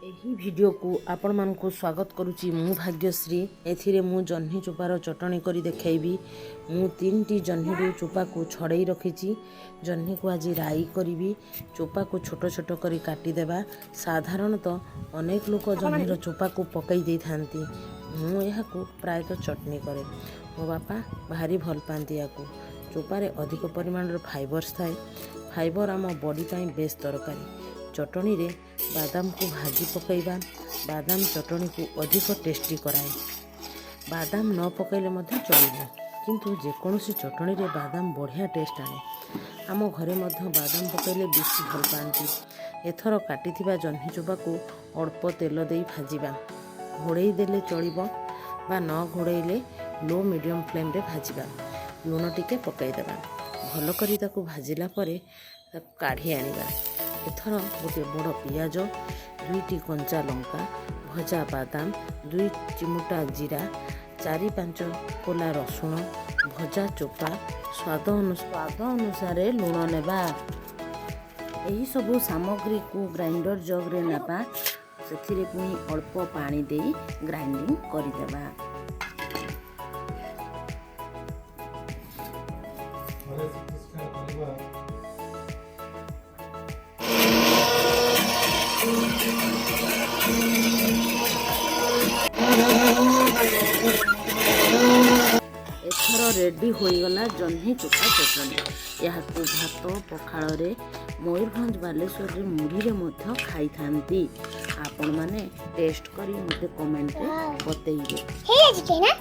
ଏହି ଭିଡ଼ିଓକୁ ଆପଣମାନଙ୍କୁ ସ୍ୱାଗତ କରୁଛି ମୁଁ ଭାଗ୍ୟଶ୍ରୀ। ଏଥିରେ ମୁଁ ଜହ୍ନି ଚୋପାର ଚଟଣି କରି ଦେଖାଇବି। ମୁଁ 3ଟି ଜହ୍ନିରୁ ଚୋପାକୁ ଛଡ଼େଇ ରଖିଛି। ଜହ୍ନିକୁ ଆଜି ରାଇ କରିବି। ଚୋପାକୁ ଛୋଟ ଛୋଟ କରି କାଟିଦେବା। ସାଧାରଣତଃ ଅନେକ ଲୋକ ଜହ୍ନିର ଚୋପାକୁ ପକାଇ ଦେଇଥାନ୍ତି। ମୁଁ ଏହାକୁ ପ୍ରାୟତଃ ଚଟଣି କରେ। ମୋ ବାପା ଭାରି ଭଲ ପାଆନ୍ତି ଏହାକୁ। ଚୋପାରେ ଅଧିକ ପରିମାଣର ଫାଇବର୍ସ ଥାଏ। ଫାଇବର ଆମ ବଡ଼ି ପାଇଁ ବେଶ ଦରକାରୀ। ଚଟଣିରେ ବାଦାମକୁ ଭାଜି ପକାଇବା ବାଦାମ ଚଟଣିକୁ ଅଧିକ ଟେଷ୍ଟି କରାଏ। ବାଦାମ ନ ପକାଇଲେ ମଧ୍ୟ ଚଳିବ, କିନ୍ତୁ ଯେକୌଣସି ଚଟଣିରେ ବାଦାମ ବଢ଼ିଆ ଟେଷ୍ଟ ଆଣେ। ଆମ ଘରେ ମଧ୍ୟ ବାଦାମ ପକାଇଲେ ବେଶୀ ଭଲ ପାଆନ୍ତି। ଏଥର କାଟିଥିବା ଜହ୍ନି ଚୋପାକୁ ଅଳ୍ପ ତେଲ ଦେଇ ଭାଜିବା। ଘୋଡ଼େଇ ଦେଲେ ଚଳିବ ବା ନ ଘୋଡ଼େଇଲେ ଲୋ ମିଡ଼ିୟମ୍ ଫ୍ଲେମ୍ରେ ଭାଜିବା। ଲୁଣ ଟିକେ ପକାଇଦେବା। ଭଲ କରି ତାକୁ ଭାଜିଲା ପରେ ତାକୁ କାଢ଼ି ଆଣିବା। ଏଥର ଗୋଟିଏ ବଡ଼ ପିଆଜ, 2ଟି କଞ୍ଚା ଲଙ୍କା, ଭଜା ବାଦାମ, 2 ଚିମୁଟା ଜିରା, 4-5 କୋଲା ରସୁଣ, ଭଜା ଚୋପା, ସ୍ୱାଦ ଅନୁସାରେ ଲୁଣ ନେବା। ଏହିସବୁ ସାମଗ୍ରୀକୁ ଗ୍ରାଇଣ୍ଡର ଜଗ୍ରେ ନେବା। ସେଥିରେ ପୁଣି ଅଳ୍ପ ପାଣି ଦେଇ ଗ୍ରାଇଣ୍ଡିଙ୍ଗ କରିଦେବା। ଘରେ ଚିକିତ୍ସା କରିବା। ଏଥର ରେଡ଼ି ହୋଇଗଲା ଜହ୍ନି ଚୋପା ଚଟଣି। ଏହାକୁ ଭାତ, ପଖାଳରେ, ମୟୂରଭଞ୍ଜ ବାଲେଶ୍ୱରରେ ମୁଢ଼ିରେ ମଧ୍ୟ ଖାଇଥାନ୍ତି। ଆପଣମାନେ ଟେଷ୍ଟ କରି ମୋତେ କମେଣ୍ଟରେ ବତେଇବେ। ହେଇଯାଇଛି ନା।